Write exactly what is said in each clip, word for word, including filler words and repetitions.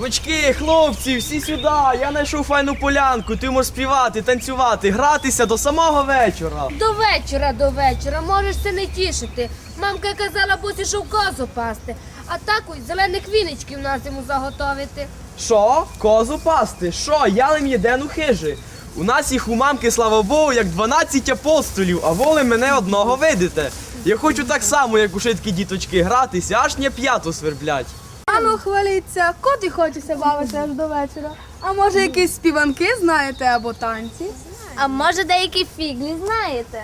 Діточки, хлопці, всі сюди! Я знайшов файну полянку, ти можеш співати, танцювати, гратися до самого вечора. До вечора, до вечора, можеш ся не тішити. Мамка казала, бо сішов козу пасти, а так ой зеленых віничків на зиму заготовити. Што? Козу пасти? Што? Я лим єден у хижи. У нас їх у мамки, слава Богу, як дванадцять апостолів, а вы лим мене одного видите. Я хочу так само, як ушыткі діточки, гратися, аж ня пята сверблять. Ану, хваліться, котрі хочете ся бавити аж до вечора? А може, якісь співанки знаєте або танці? А може, деякі фіґлі знаєте?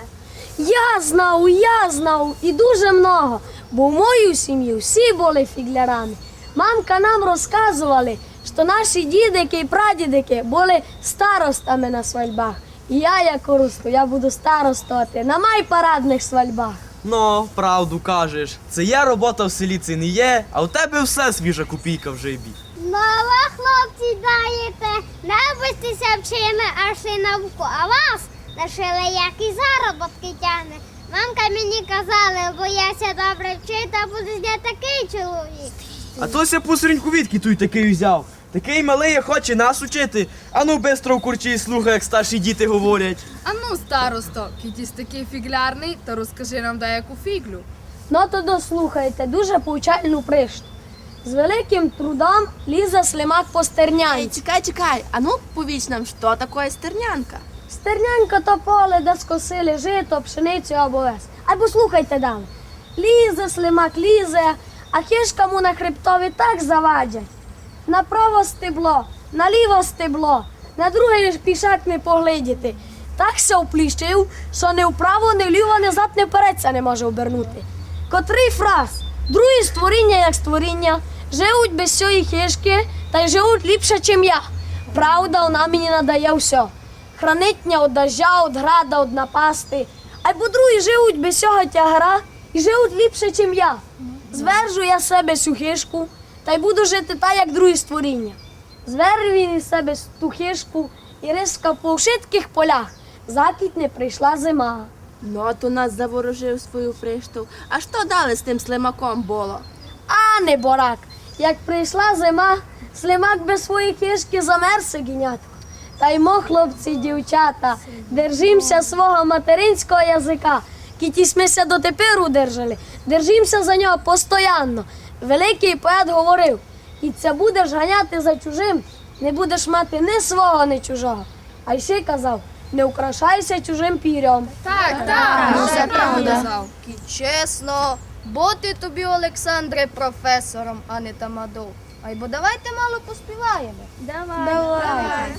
Я знав, я знав, і дуже много, бо в моїй сім'ї всі были фіґлярами. Мамка нам розказували, што наші дідикы і прадідикы были старостами на свальбах. І я, як уросту, я буду старостовати на майпарадных свальбах. Но, правду кажеш. Це є робота в селі, це не є, а в тебе все свіжа копійка в жебі. Но, а вы, хлопці, даєте, не обисьте ся вченыма, аж і науку, а вас на шелеякі заробіткы тягне. Мамка мені казала, бо я ся добре вчити, а буду з ня такый чоловік. А то ся, пустриньку, відки туй такый узяв? Такый малый, а хоче нас учити. Ану, бистро в курчі слухай, як старші діти говорять. Ану, старосто, кідь єсь такый фіґлярный, то розкажи нам даяку фіґлю. Но то дослухайте, дуже повчальну пришту. З великым трудом лізе слимак по стернянці. Ей, чекай, чекай, ану, повіч нам, што такоє стернянка? Стернянка то поле, де скосили жито, пшеницю або овес. Айбо слухайте далі. Лізе слимак, лізе, а хижка му на хребтови так завадять. Направо стебло, наліво стебло, на другый пішак не поглядіти. Так ся опліщив, што ні вправо, ні вліво, ні взад, ні вперед ся не може обернути. Котрый фрас? Другі створіня, як створіня, живуть без сьої хижкы, тай живуть ліпше, чим я. Правда, она мені надає всьо. Хранить ня од дождя, од града, од напасти. Айбо другі живуть без сього тягара і живуть ліпше, чим я. Звержу я з себе сю хижку, тай буду жити так, як другі створіня. Звер він із себе ту хижку і рыскав по вшыткых полях, закіть не прийшла зима. Но, то нас заворожив свою приштов. А што далі з тым слимаком было? А неборак! Як прийшла зима, слимак без своєї хижкы замерз, гінятко. Тай мы, хлопці, дівчата, держим ся свого материнського языка, кідь сьме ся дотепер удержали. Держим ся за нього постоянно. Великый поет говорив: «Кідь ся будеш ганяти за чужим, не будеш мати ні свого, ні чужого». А ще казав: «Не украшай ся чужим пірьом». Так, так, всьо правда. Кідь чесно, быти тобі, Олександре, професором, а не тамадов. Айбо давайте мало поспіваєме. Давай. Давай.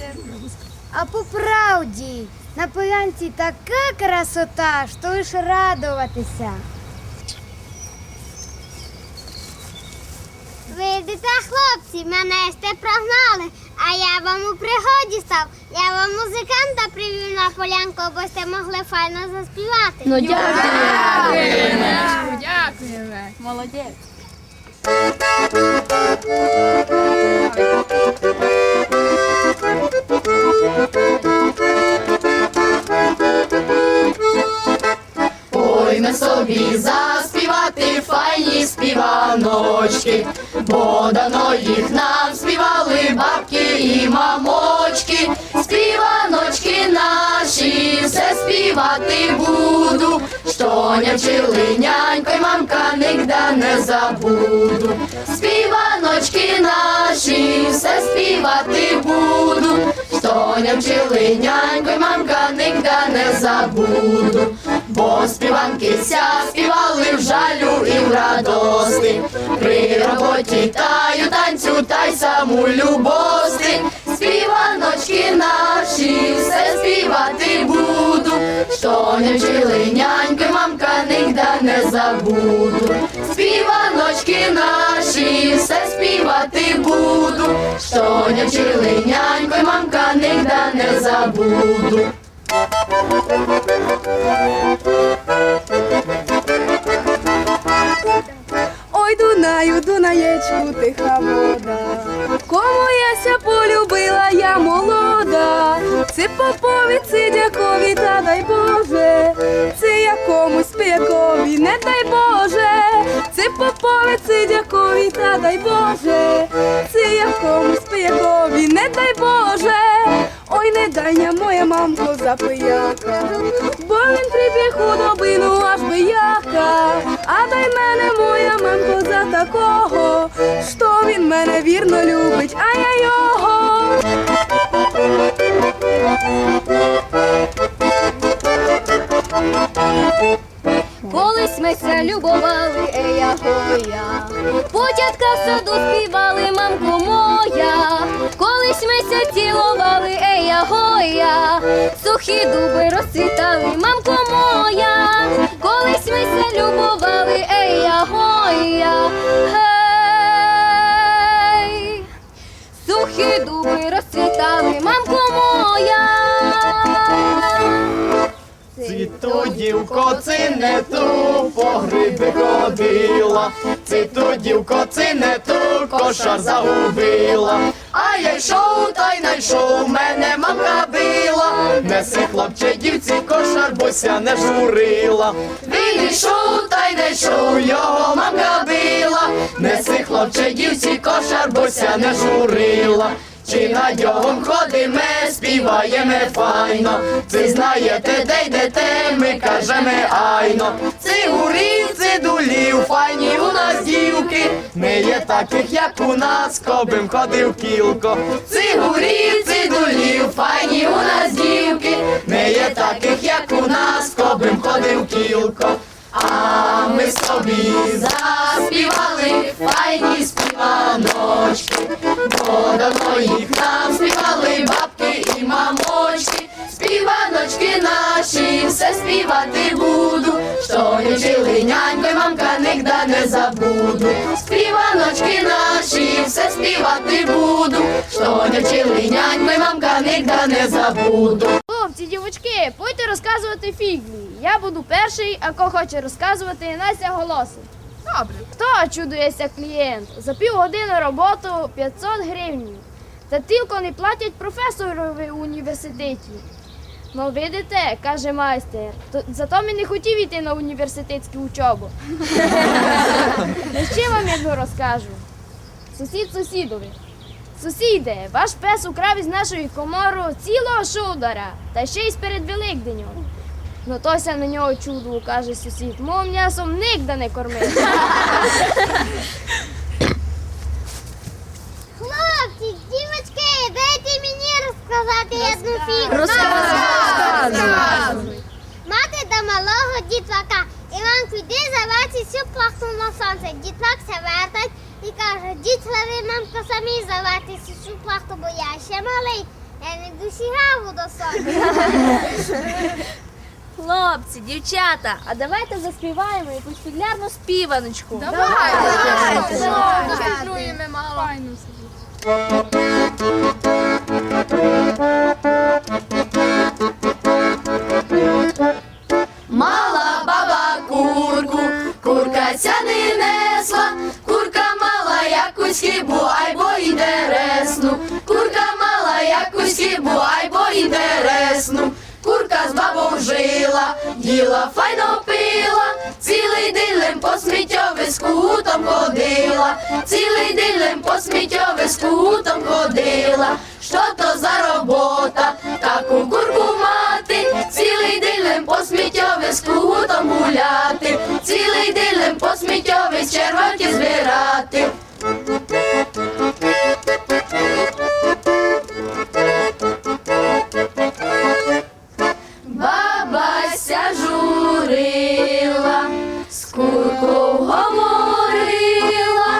А по правді, на полянці така красота, што лиш радовати ся. Видите, хлопці, мене сьте прогнали, а я вам у пригоді став. Я вам музиканта привів на полянку, абы сьте могли файно заспівати. Ну, дякуєме. Дякуєме. Молодець. Пойме собі заспівати файні співаночкы, бо давно їх нам співали бабкы і мамочкы. Співаночкы наші все співати буду, што ня вчили нянько й мамка, нигда не забуду. Співаночкы наші все співати буду, што ня вчили нянько й мамка, нигда не забуду. Бо співанкы ся співали в жалю і в радости, при роботі тай у танцю тай самолюбости. Співаночкы наші все співати буду, што ня вчили нянько й мамка, нигда не забуду. Співаночкы наші все співати буду, што ня вчили нянько й мамка, нигда не забуду. Ой, Дунаю, Дунаєчку, тиха вода, кому я ся полюбила, я молода. Ци попові, ци дякові, та дай Боже, ци якомусь пиякові, не дай Боже, ци Поповець дякові, та дай Боже, ци якомусь пиякові, не дай Боже. Ой, не дай ня, моя мамко, за пияка, бо він прибє худобину аж би яка. А дай мене, моя мамко, за такого, што він мене вірно любить, а я його. Колись мы ся любовали, ея гоя, потятка в саду співали, мамко моя. Колись мы ся ціловали, ея гоя, сухі дуби розцвітали, мамко моя. Колись мы ся любовали, ея гоя, гей, сухі дуби розцвітали, мамко моя. Ци ту дівко, ци не ту, по грибы ходила, ци ту дівко, ци не ту, кошар загубила. А я йшов тай найшов, мене мамка била. Неси, хлопче, дівці кошар, бо ся не журила. Він йшов тай найшов, його мамка била. Неси, хлопче, дівці кошар, бо ся не журила. Ци над йогом ходиме, співаєме файно. Ци знаєте, де йдете, мы кажеме айно. Ци гурів, ци долів, файні у нас дівкы, не є такых, як у нас, ко бым ходив кілько. Ци гурів, ци долів, файні у нас дівкы, не є такых, як у нас, ко бым ходив кілько. А мы собі заспівали файні співаночкы, бо давно їх нам співали бабкы і мамочкы. Співаночкы наші все співати буду, што не вчили нянько й мамка, нигда не забуду. Співаночкы наші все співати буду, што не вчили нянько й мамка, нигда не забуду. Хлопці, дівочки, пойте розказовати фіґлі. Я буду першый, а ко хоче розказовати, най ся голосить. Добре. Хто чудує ся, клієнт? За пів годины роботы пятьсот гривнів. Та тілько не платять професорови у університеті. Но, видите, каже майстер, то, зато ми не хотів іти на університетську учобу. Но, ще вам єдну розкажу. Сусід сусідови: «Сусіде, ваш пес украв из нашої коморы цілого шудара, та ще й сперед Великденьом». Но, то ся на нього чудує, каже сусід: «Мого мнясом нигда не кормили». Хлопці, дівочки, дайте мені розказати єдну фіґлю. Розказуй. Мати до малого дітлака: «Іванку, йди заварь сю плахту на сонце». Дітлак ся вертать і каже: «Дітлави, мамко, самі заварте сю плахту, бо я ще малый, я не досягав до сонця». Хлопці, дівчата, а давайте заспіваємо якусь фіґлярну співаночку. Давайте, давайте, давайте. Чуєме мало. Мала баба курку, курка ся не несла, курка мала якусь хибу, айбо інтересну, курка мала якусь хибу, айбо інтересну. Курка з бабов жила, їла, файно пила, цілый день лем по сміттєвиську гутом ходила, цілый день лем по сміттєвиську гутом ходила. Што то за робота, таку курку мати, цілый день лем по сміттєвиську гутом гуляти, цілый день лем по сміттєвиську червонки збирати. Баба ся журила, з курков говорила,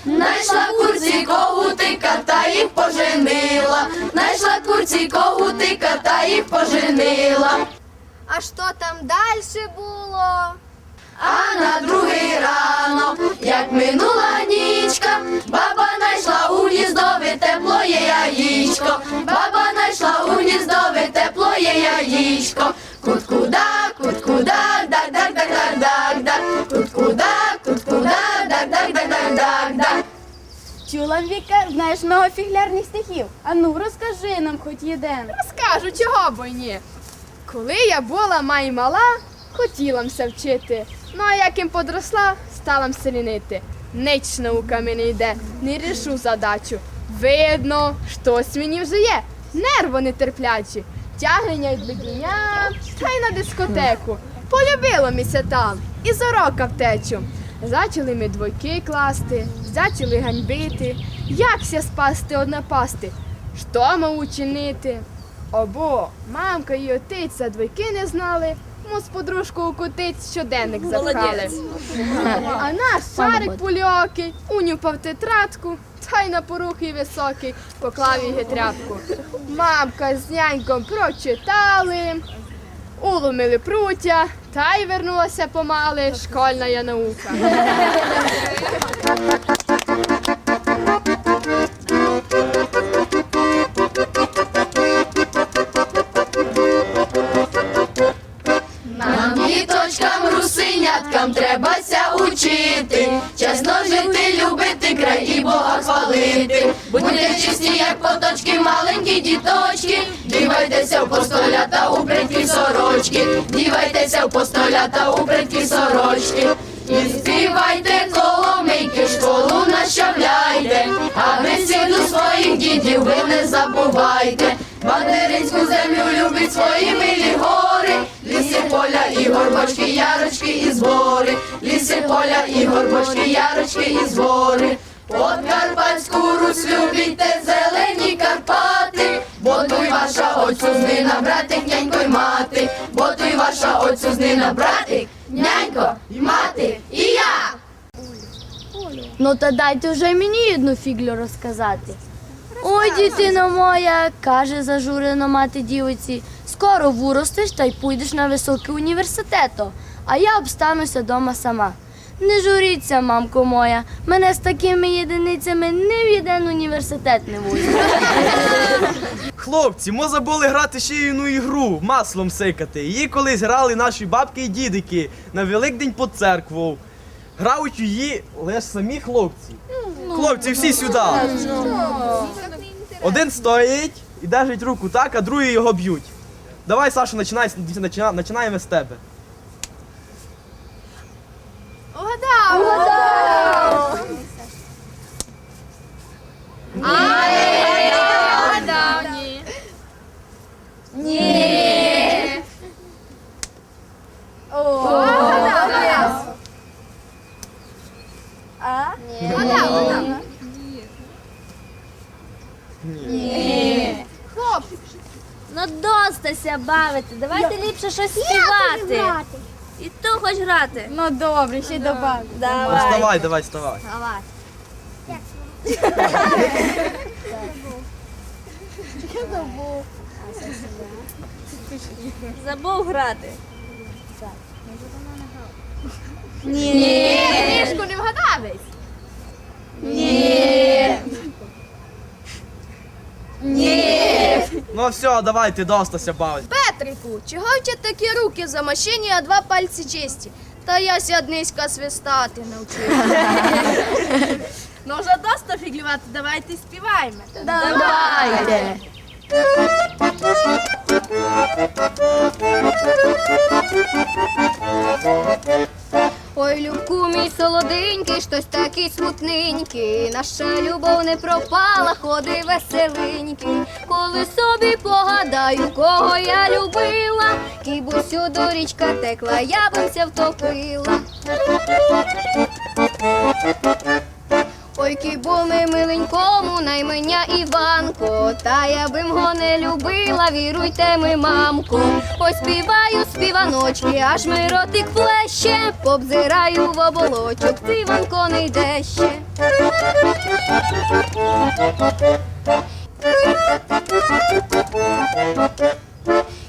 найшла курці когутика та їх поженила, найшла курці когутика та їх поженила. А што там дальше было? А на другый рано, як минула нічка, баба найшла у гніздови теплоє яїчко, баба найшла у гніздови теплоє яїчко. Кут-куда, кут-куда, дак-дак-дак-дак-дак-дак. Кут-куда, кут-куда, дак-дак-дак-дак-дак-дак. Чула м, Віка, знаєш много фіґлярных стихів? Ану, розкажи нам хоть єден. Розкажу, чого бы й ні. Коли я была май мала, хотіла м ся вчити. Но, а як им подросла, Стала м селінити, нич наука ми не йде, не рішу задачу. Видно, штось мені вже є. Нерво нетерплячі, тягне ня й до діня, та й на дискотеку. Полюбило ми ся там, і з урока втечу. Зачали ми двойки класти, зачали ганьбити. Як ся спасти од напасти? Што ма учинити? Обы мамка і отець за двойки не знали, му з подружков у кутець щоденник запхали. А наш Шарик пуліокий унюпав тетрадку, та й на порухи високий поклав її тряпку. Мамка з няньком прочитали, уломили прутя, та й вернула ся помалы школьна наука. Нам, діточкам, русиняткам, треба ся учити, чесно жити, любити край і Бога хвалити. Будьте чисті, як поточки, маленькі діточки, вдівайте ся в постолята, у предків сорочки, вдівайте ся в постолята, у предків сорочки. І співайте коломийки, школу наставляйте, а бесіду своїх дідів вы не забувайте. Материнську землю любіть, свої милі гори, ліси, поля і горбочки, ярочки і збори, ліси, поля і горбочки, ярочки і збори. Подкарпатську Русь любіть, зелені Карпаты, бо туй ваша отцюзнина, братик, нянько й мати, бо туй ваша отцюзнина, братик, нянько й мати, і я. Но та дайте вже мені єдну фіґлю розказати. Ой, дитино моя, каже зажурено мати дівиці, скоро выростеш та й пуйдеш на высокый університето, а я обстану ся дома сама. Не журіть ся, мамко моя, мене з такыми єдиницями ни в єден університет не возьмуть. Хлопці, мы забыли грати ще єдну ігру, маслом сикати. Її колись грали наші бабки і дідики на Великдень під церквов. Грають її лиш самі хлопці. Хлопці, всі сюди. Один стоїть і держить руку так, а другі його бють. Давай, Саша, начинай, начина-, начинаємо з тебе. Угадав! Угадав! Ай, угадав, ні. Ні. О, угадав, угадав. А? Ні. Угадав, угадав. Ні. Хлопці. Ну, доста ся бавити. Давайте ліпше штось співати. І ты хочеш грати? Ну, добре, ще добавити. Давай. Ну, вставай, давай, вставай. Давай. Забув грати. Ні. Ні, Мишку, не вгадав єсь. Ні. Ні. Ну всьо, давайте, доста ся бавить. Петрику, чого в тя такі руки замащені, а два пальці чисті? Та я ся днеська свистати навчив. Ну вже доста фіґлювати, давайте співаєме. Давайте. Ой, Любку мій солоденький, штось такый смутненькый, наша любов не пропала, ходи веселенькый. Коли собі погадаю, кого я любила, кібы сюды річка текла, я бым ся втопила. Ой, кібы ми миленькому на імня Іванко, та я бым го не любила, віруйте ми, мамко. Ой, співаю співаночки, аж ми ротик плеще, побзираю в оболочок, Іванко не йде ще.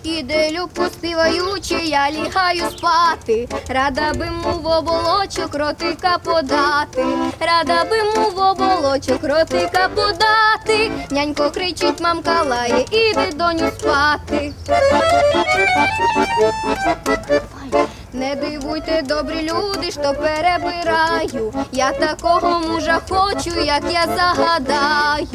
Іде Любко співаючи, я лягаю спати. Рада бым му в оболочок ротика подати. Рада бым му в оболочок ротика подати. Нянько кричить, мамка лає, іди, доню, спати. Не дивуйте, добрі люди, што перебираю. Я такого мужа хочу, як я загадаю.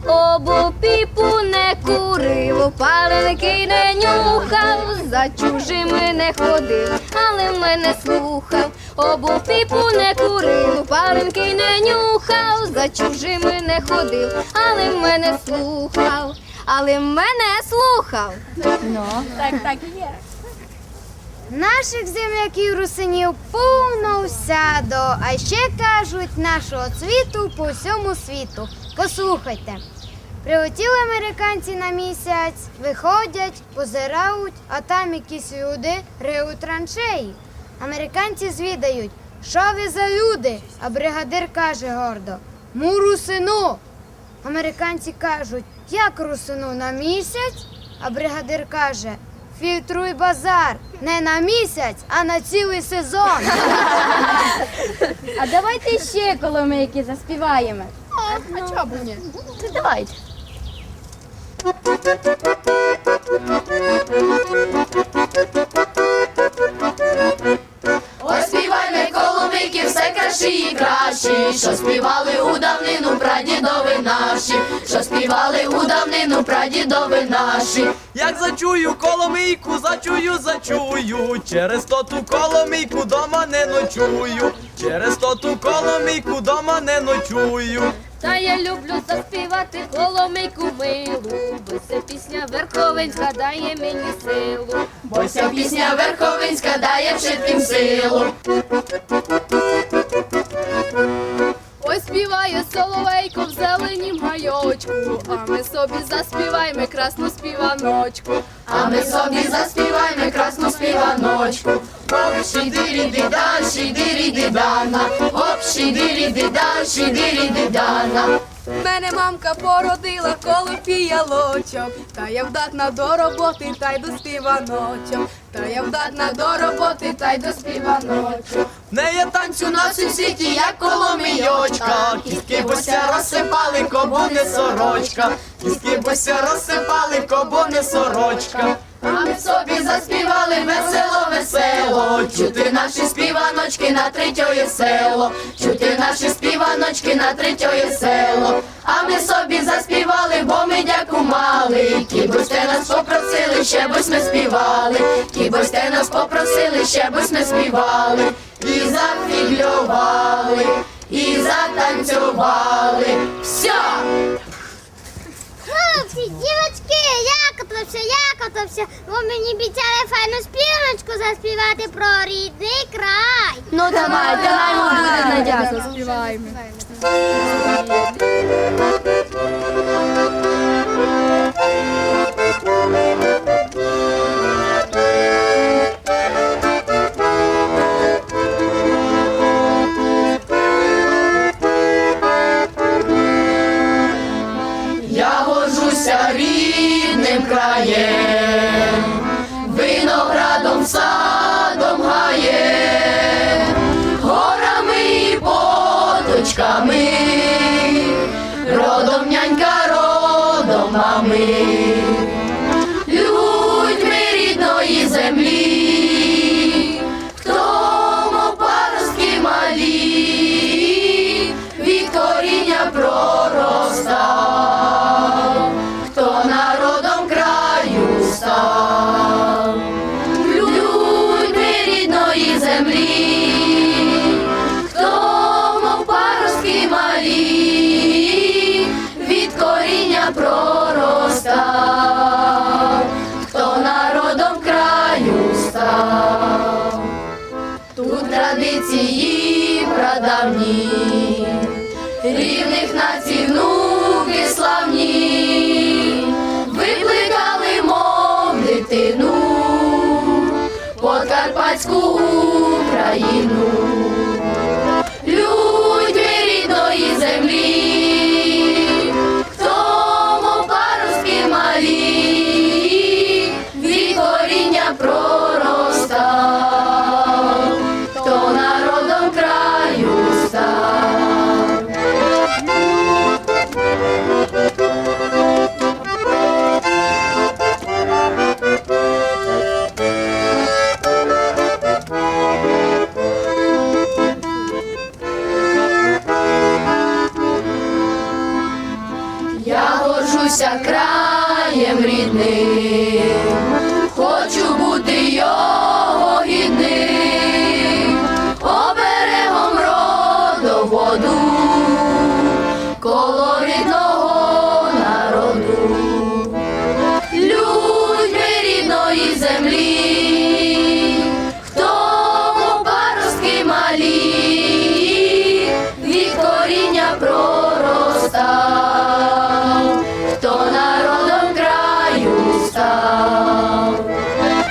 Обу піпу не курив, паленки не нюхав, за чужими не ходив, але мене слухав. Обув піпу не курив, паринки не нюхав, за чужими не ходив, але мене слухав, але мене слухав. Ну. Так, так і є. Наших земляків русинів повно всядо, а ще кажуть, нашого цвіту по всьому світу. Послухайте, прилетіли американці на місяць, виходять, позирають, а там якісь люди риють траншеї. Американці звідають: «Що ви за люди?» А бригадир каже гордо: «Му русину». Американці кажуть: «Як русину, на місяць?» А бригадир каже: «Фільтруй базар, не на місяць, а на цілий сезон». А давайте ще коломийки заспіваєме. А чого б ні? Та давайте. Ой, співайме, коломийки, все кращі і кращі, що співали у давнину прадідови наші, що співали у давнину прадідови наші. Як зачую коломийку, зачую, зачую, через то ту коломийку дома не ночую, через то ту коломийку дома не ночую. Та я люблю заспівати коломийку милу, бо ся пісня верховинська дає мені силу. Бо ся пісня верховинська дає вшыткым силу. Ой, співає соловейко в зеленім гайочку, а мы собі заспівайме красну співаночку. А мы собі заспівайме красну співаночку. Оп, шідірі-діда, шідірі-дідана, оп, шідірі-діда, шідірі-дідана. Мене мамка породила коло фіялочок, та я вдатна до роботы тай до співаночок, та я вдатна до роботы тай до співаночок. Не є танцю на сім світі, як коломийочка, кістки бы ся розсыпали, кобы не сорочка, кістки бы ся розсыпали, кобы не сорочка. А мы собі заспівали весело, весело, чути наші співаночкы на третьоє село, чути наші співаночкы на третьоє село. А мы собі заспівали, бо мы дяку мали, кібы сьте нас попросили, ще бы сьме співали, кібы сьте нас попросили, ще бы сьме співали. І зафіґльовали, і затанцьовали. Всьо! Хлопці, дівочки, як ото всьо, як ото всьо? Вы мені обіцяли файну співаночку заспівати про рідный край. Ну, давай, давай, ми будеме, Надя. Заспівайме. Я горжуся рідным краєм, виноградом, садом, гаєм, горами і поточками, родом нянька, родом мами, людьми рідної землі, хто мов паростки малі, від коріня проростав, хто народом краю став, людьми рідної землі, хто мов паростки малі, від коріня проростав, хто народом краю став. Тут традиції прадавні, рівных націй внукы славні, выплекали, мов дитину, подкарпатську Україну. Людьми рідної землі, хто мов паростки малі, від коріня проростав, хто народом краю став. Я горжуся краєм рідным, хочу бути його гідным. О,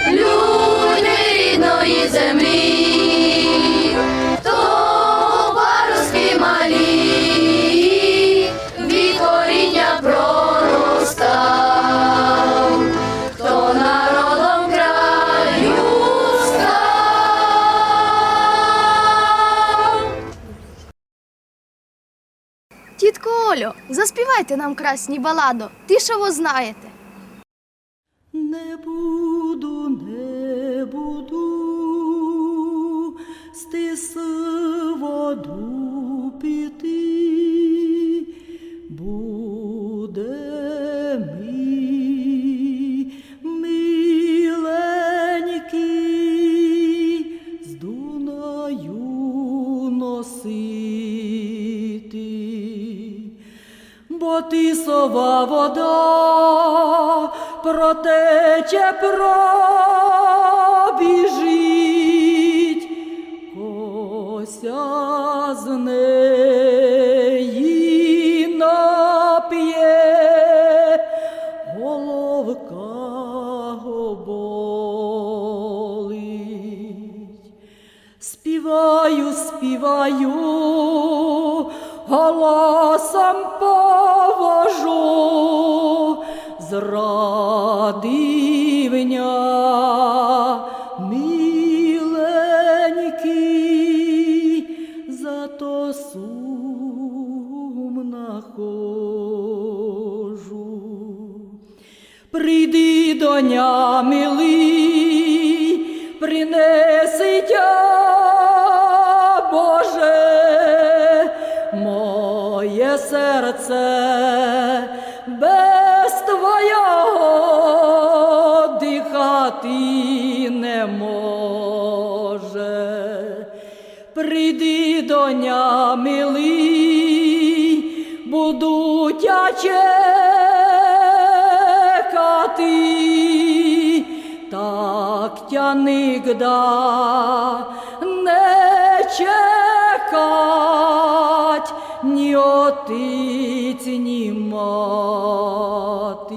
Люди рідної землі, хто паростки малі, від коріння проростав, хто народом краю став. Тітко Олю, заспівайте нам красні баладо, ті, што вы знаєте. Не буду, не буду з тису воду пити, буде ми миленький з Дунаю носити. Бо тисова вода протече, пробіжить, ко ся з неї напє, головка го болить. Співаю, співаю, голосом повожу, зрадив ня миленький, зато сумна хожу. Приди до ня, милий, принеси тя, Боже, моє серце без твого дихати не може. Приди до ня, милий, буду тя чекати, так тя нигда не чекать ні отець, ні мати.